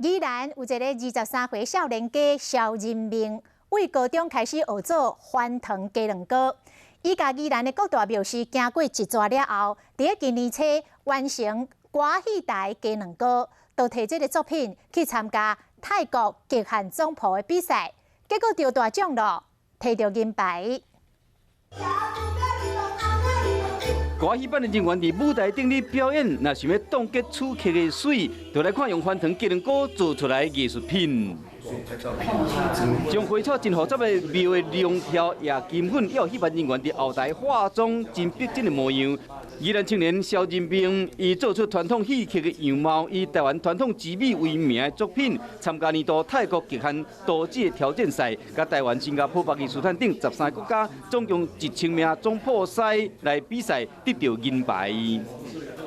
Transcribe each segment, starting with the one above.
宜蘭有一个23歲少年家蕭仁明，對高中開始學做翻糖雞卵糕。伊共宜蘭的各大廟寺行過一逝了後，佇今年初完成歌戲台雞卵糕，就提這个作品去參加泰國極限總鋪的比賽，結果得大獎囉，提著銀牌。歌戲班的人員佇舞台頂咧表演，若想欲凍結此刻的媠，就來看用翻糖雞卵糕做出來的藝術品。將花草真複雜的廟的龍跳、也金粉，還有戲班人員佇後台化妝，真逼真的模樣。宜蘭青年蕭仁明，伊做出傳統戲曲的樣貌，以台灣傳統之美為名的作品，參加年度泰國極限刀子的挑戰賽，佮台灣、新加坡、巴基斯坦等13個國家，總共1000名總鋪師來比賽，得著銀牌。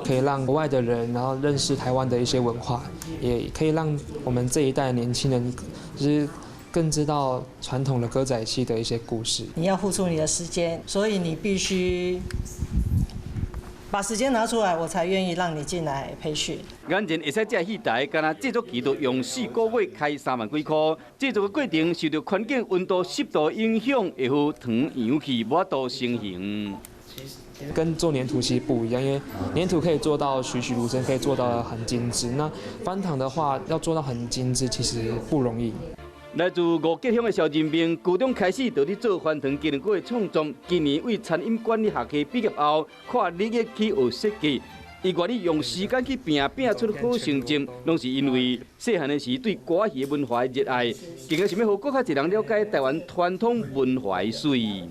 可以讓國外的人，然後認識台灣的一些文化，也可以讓我們這一代年輕人，就是更知道傳統的歌仔戲的一些故事。你要付出你的時間，所以你必須把時間拿出來，我才願意讓你進來培訓。眼前會使這戲台，敢若製作期都用4個月開3萬幾箍。製作的過程受著環境溫度、濕度影響，會予糖溶去，無法度成型。跟做黏土其實不一樣，因為黏土可以做到栩栩如生，可以做到很精緻。那翻糖的話，要做到很精緻，其實不容易。來自五結鄉的蕭仁明，高中開始就佇做翻糖雞卵糕的創作。今年為餐飲管理學系畢業後，跨領域去學設計。伊願意用時間去拼，拼出好成績，攏是因為細漢的時對歌戲文化的熱愛，更加想欲予閣較濟人了解台灣傳統文化的媠。